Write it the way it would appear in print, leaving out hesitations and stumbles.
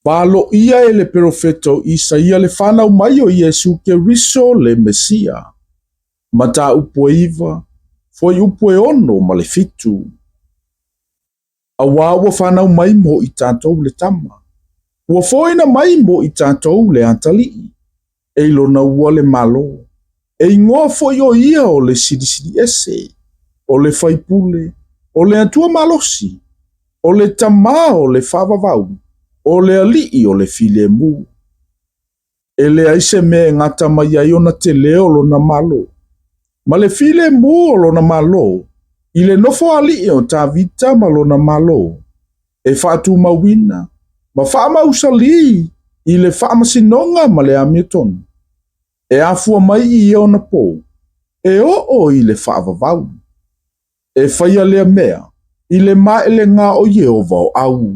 Valoia e le perofeta o Isaia le fanau mai o Iesu Keriso le Mesia. Mataupu e 9, fuaiupu e 6 ma le 7. Auā ua fanau mai mo i tatou le Tama, ua foina mai mo i tatou le Atalii, e i lona ua le Malo, e igoa foi o ia o le Silisiliese, o le Faipule, o le Atua Malosi, o le Tama o le Faavavau, o le Alii o le Filemu. E leai se mea e gata mai ai ona tele o lona malo, ma le filemu o lona malo i le nofoalii o Tavita ma lona malo, e faatumauina ma faamausalī i le faamasinoga ma le amiotonu, e afua mai i ia ona pō, e oo i le faavavau. E faia lea mea i le maelega o Ieova o au.